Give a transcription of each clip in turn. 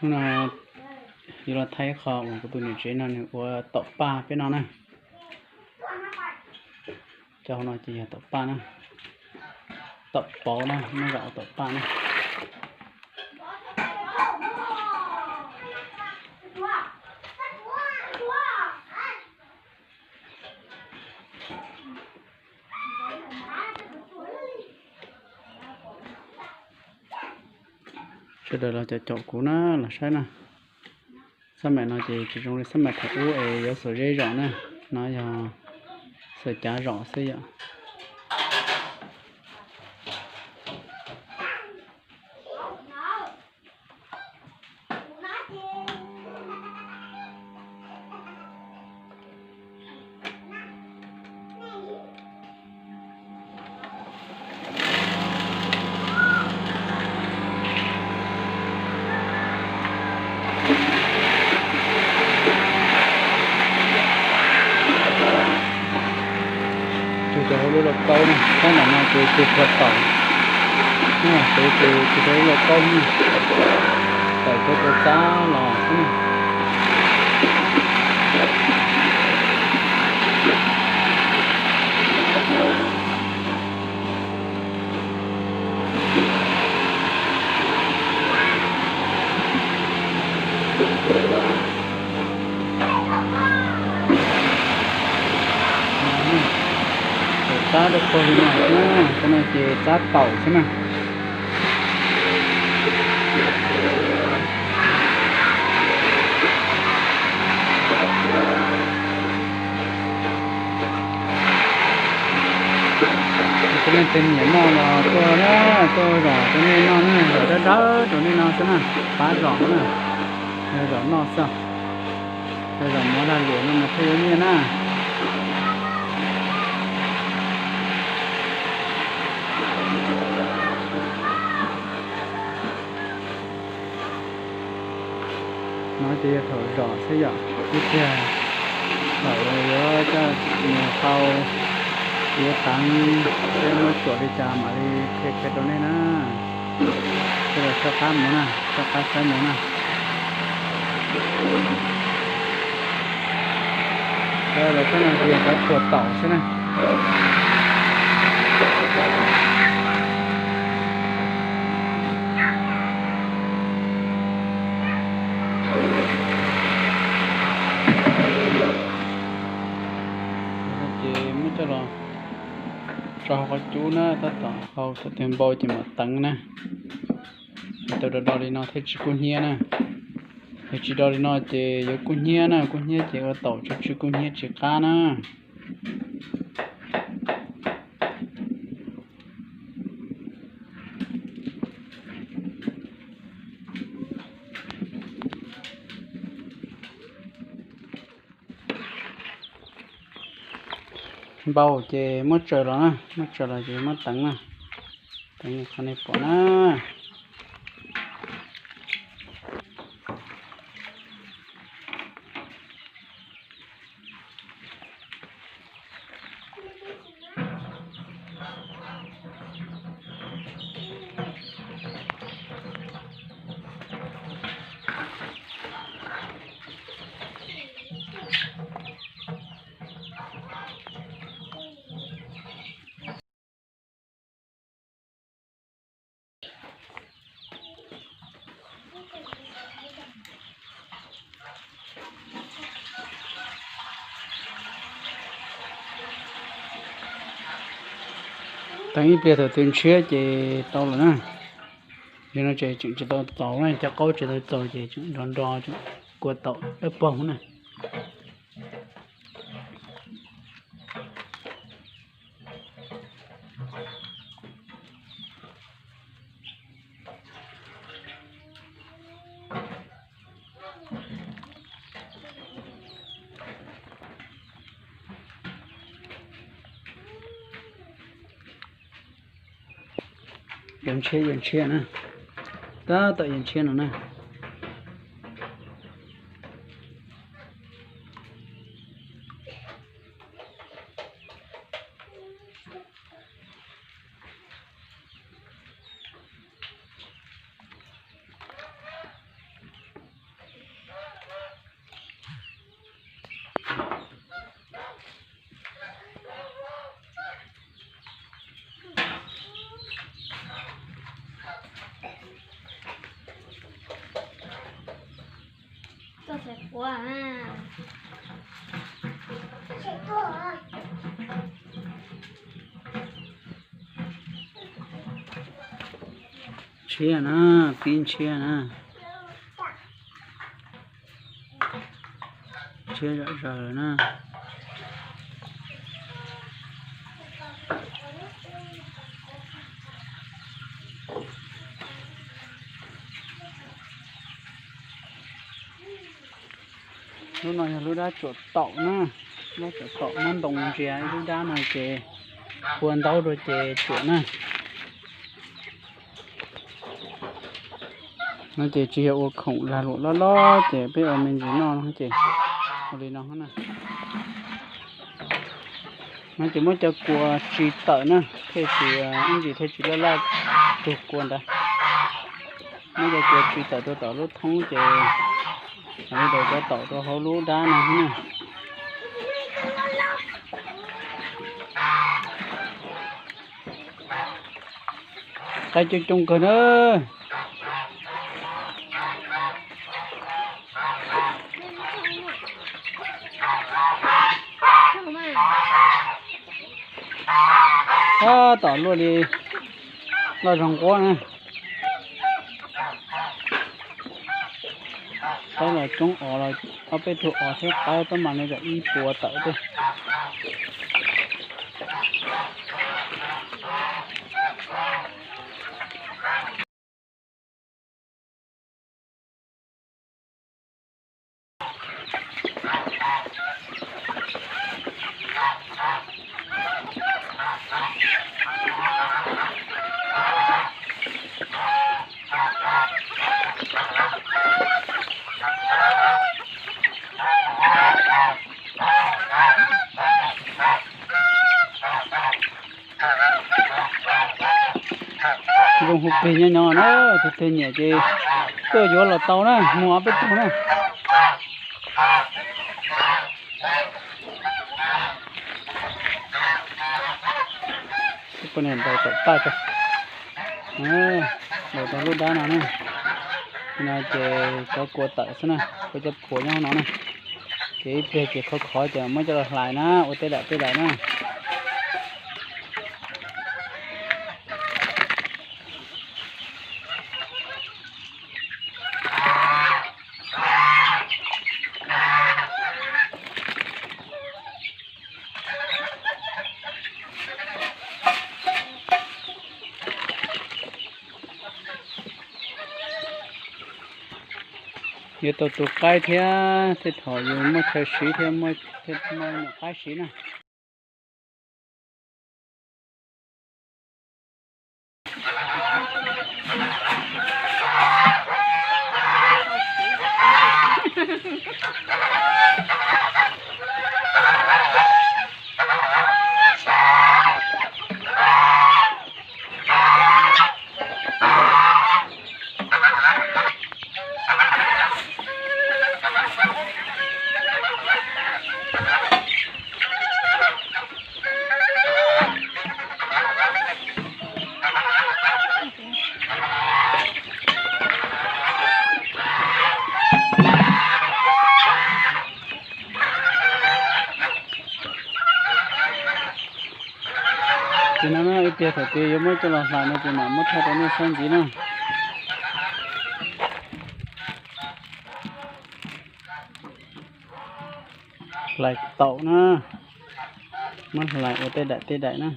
Hnub no yuav los thaij qhov uas kuv tus niam tsev no nws ua taum paj peb noj na. Cov hauv no ces yog taum paj na, taum pauv na, muab zom ua taum paj na. Sawv daws los caum caum kuv na, los saib na. Xab maim no ces tsis zoo li xab maim thaum ub es yuav xuas zeb zom na, no yog xuas cav zom xwb yom. Tus cov hauv lub lauj kaub na, sab nram no ces tus khuas taum, tus tus tus cov hauv lub lauj kaub na, tawm cov kua txab los xwb na. Txab rau pog li no, cov no ces txab taum xwb na. Cov leej twg nyiam noj los tuaj na, tuaj zom rau nej noj na, zom dawb dawb rau nej noj xwb na, pab zom na, zom noj xwb. Zom mov lag luam no mas thiaj yuav nyiaj na. No ces yog thaum zom xwb yom, ib pliag thaum yuav coj mus hau, yuav teev, peb muab tsuam li cas mam li qhia qhia rau nej na. Sawv daws soj qab mus na, soj qab saib mus na. Los sab no ces cov khuas taum xwb na. Ces muab coj los tso hauv qhov cub na, tab tom hau, thaum twg npau ces mam teev na. Tau do do li no thiaj tsis kub hnyiab na. Yog tsis do li no ces yuav kub hnyiab na, kub hnyiab ces ua taum tsw tsw kub hnyiab tsis qab na. Npau ces muab tsaws los na, muab tsaws los ces muab teev na, teev li qhov nej pom na. Teev ib pliag thaum twg ntshiab ces tau lawm na. Yog no ces tseem tsis tau txaus na, cov qaub tsis tau txaus ces tseem nrov nrov, tseem kua taum dawb paug na. Yuav ntshiab yuav ntshiab na, tab tom yuav ntshiab no na. Ua, ntshiab na, pib ntshiab na. Ntshiab zom zaws lawm na. Lub no yog lub dab tsuam taum na. Dab tsuam taum muab ntoo ntsia ib lub dab no ces ua ntaub rau ces tsuam na. No ces tsis yog ua khoom lag luam loj loj ces peb ua me ntsis noj no ces ua li no na. No ces muab cov kua tsis tawm na, thiaj tsis, ib ntsis thiaj tsis laj laj tug kua ntawd. Muab cov kua tsis tawm rau tom lub thoob ces li rau cov taum rau hauv lub dab no na. Qaib coob coob kawg na. Tab tom luaj li loj zog nquab na. Qaib los coob os, los ob peb tug os thiab qaib pab mam li kom ib puas tawm tej. Zoo hu plig nyob nyob na, tus twg nyiam ces tuaj yuav los tau na, muag ob peb tug na. Poj niam ntaus tawm paj tso. Ntaus tau lub dab no na. No ces cov kua tawm xwb na, kua cov phuam nyob no na. Ces ib pliag ces khov khov ces muab coj los hlais na, ua tej daim tej daim na. Yuav tau tus qaib thiab, tej thaum yus muaj chaw siv thiab, muaj nyuam qaib siv na. Ces no ib pliag thaum twg yuav muab coj los hlais no ces mam muab thaij rau nej saib ntxiv na. Hlais taum na, muab hlais ua tej daim tej daim na.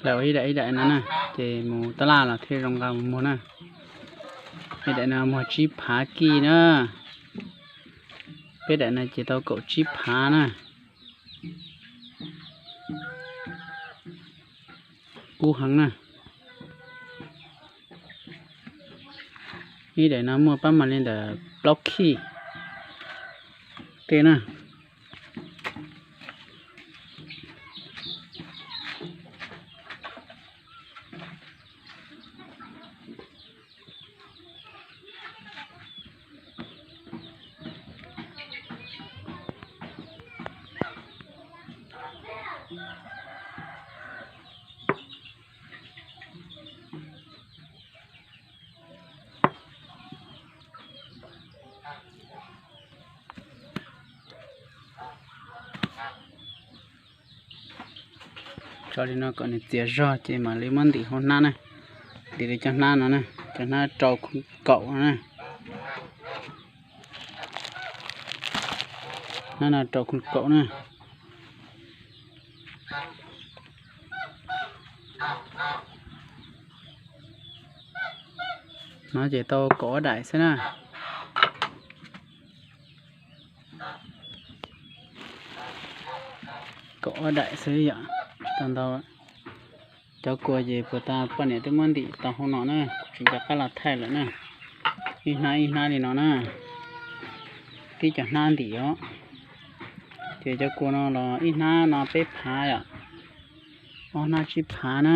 Hlais ua ib daim ib daim no na, ces mus tab laj los thiaj zoo nqa mus muag na. Ib daim no muag tsib phav kij na. Peb daim no ces tau kaum tsib phav na. Kub heev na. Ib daim no muaj pab mam li ntawm plaub kij tej na. Tso li no kom nws txias zog ces mam li muab ntim hauv hnab na. Ntim li cov hnab no na, cov hnab rau kaum no na. Hnab no rau kaum na. No ces tau kaum ob daim xwb na. Kaum ob daim xwb yom, tau ntau. Cov kua ces puas tas poj niam twb muab ntim tau hauv no na, tsis nco qab los thaij lawm na. Ib hnab ib hnab li no na, tib cov hnab ntim os. Ces cov kua no los ib hnab no peb phav yom, ob hnab tsib phav na.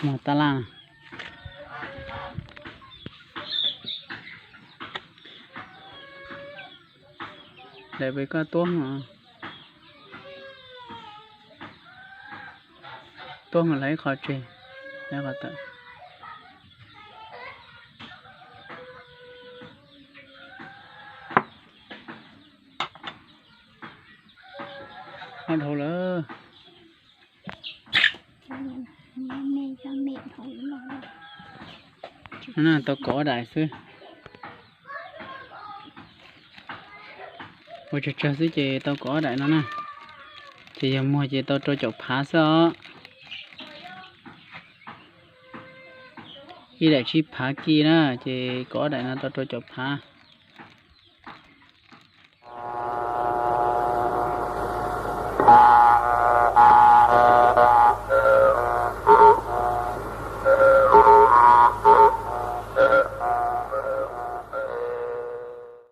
Muag tab laj. Lawv pem koj tuab, tuab mus lawv ib qho tseg, qhov tawm. Ob dhau lawm. Tau kaum ob daim xwb. Ua tsawg tsawg xwb ces tau kaum ob daim no na. Ces yog muag ces tau rau caum phav xwb os. Ib daim tsib phav kij na, ces kaum ob daim no tau rau caum phav.